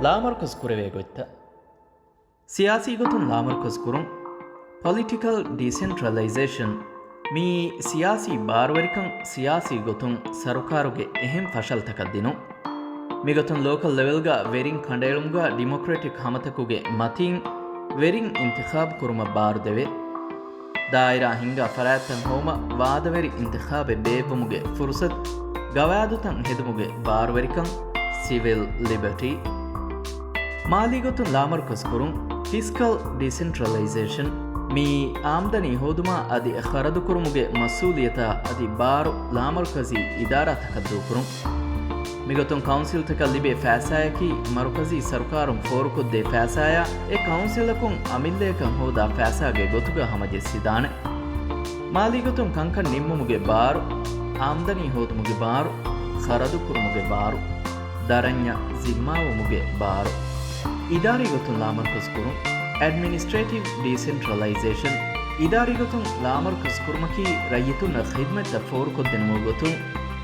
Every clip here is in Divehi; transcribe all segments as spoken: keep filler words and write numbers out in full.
ލާމަރުކަޒު ކުރެވޭ ގޮތްތައް. ސިޔާސީ ގޮތުން ލާމަރުކަޒު ކުރުން، ޕޮލިޓިކަލް ޑިސެންޓްރަލައިޒޭޝަން، މިއީ ސިޔާސީ ބާރުވެރިކަން ސިޔާސީ ގޮތުން ސަރުކާރުގެ އެހެން ފަށަލަތަކަށް ދިނުން. މިގޮތުން ލޯކަލް ލެވެލްގަ ވެރިން ކަނޑައެޅުމުގަ ޑިމޮކްރެޓިކް ހަމަތަކުގެ މަތީން ވެރިން އިންތިޚާބު ކުރުމަށް ބާރު ދެވޭ. ދާއިރާ ހިންގާ ފަރާތްތައް ހޮވުމަށް ވާދަވެރި އިންތިޚާބެއް ބޭއްވުމުގެ ފުރުސަތު، ގަވާއިދުތައް ހެދުމުގެ ބާރުވެރިކަން، ސިވިލް ލިބަޓީ. މާލީ ގޮތުން ލާމަރުކަޒު ކުރުން، ފިސްކަލް ޑިސެންޓްރަލައިޒޭޝަން، މިއީ އާމްދަނީ ހޯދުމާ އަދި ޚަރަދު ކުރުމުގެ މަސްއޫލިއްޔަތާ އަދި ބާރު ލާމަރުކަޒީ އިދާރާތަކަށް ދޫކުރުން. މިގޮތުން ކައުންސިލްތަކަށް ލިބޭ ފައިސާއަކީ މަރުކަޒީ ސަރުކާރުން ފޯރުކޮށްދޭ ފައިސާޔާ އެ ކައުންސިލަކުން އަމިއްލަޔަކަށް ހޯދާ ފައިސާގެ ގޮތުގަ ހަމަޖެއްސިދާނެ. މާލީ ގޮތުން ކަންކަން ނިންމުމުގެ ބާރު، އާމްދަނީ ހޯދުމުގެ ބާރު، ޚަރަދު ކުރުމުގެ ބާރު، ދަރަންޏަށް ޒިންމާވުމުގެ ބާރު. އިދާރީ ގޮތުން ލާމަރުކަޒު ކުރުން، އެޑްމިނިސްޓްރޭޓިވް ޑީސެންޓްރަލައިޒޭޝަން. އިދާރީ ގޮތުން ލާމަރުކަޒު ކުރުމަކީ ރައްޔިތުންނަށް ޚިދްމަތްތައް ފޯރުކޮށްދިނުމުގެ ގޮތުން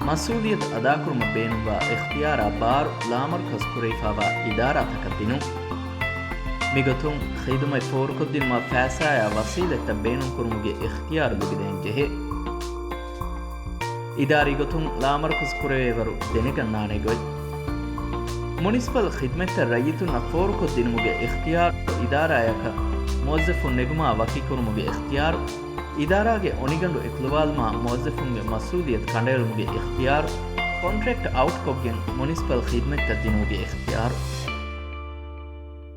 މަސްއޫލިއްޔަތު އަދާކުރުމަށް ބޭނުންވާ އިޚްތިޔާރާ ބާރު ލާމަރުކަޒު ކުރެވިފައިވާ އިދާރާތަކަށް ދިނުން. މިގޮތުން ޚިދުމަތް ފޯރުކޮށްދިނުމަށް ފައިސާޔާ ވަސީލަތްތައް ބޭނުންކުރުމުގެ އިޚްތިޔާރު ލިބިދޭން ޖެހޭ. އިދާރީ ގޮތުން ލާމަރުކަޒު ކުރެވޭވަރު ދެނެގަންނާނެ ގޮތް. މުނިސިޕަލް ޚިދުމަތްތައް ރައްޔިތުންނަށް ފޯރުކޮށްދިނުމުގެ އިޚްތިޔާރު، އިދާރާޔަކަށް މުވައްޒަފުން ނެގުމާ ވަކިކުރުމުގެ އިޚްތިޔާރު، އިދާރާގެ އޮނިގަނޑު އެކުލަވާލުމާ މުވައްޒަފުންގެ މަސްއޫލިއްޔަތު ކަނޑައެޅުމުގެ އިޚްތިޔާރު، ކޮންޓްރެކްޓް އައުޓްކޮށްގެން މުނިސިޕަލް ޚިދުމަތްތައް ދިނުމުގެ އިޚްތިޔާރު.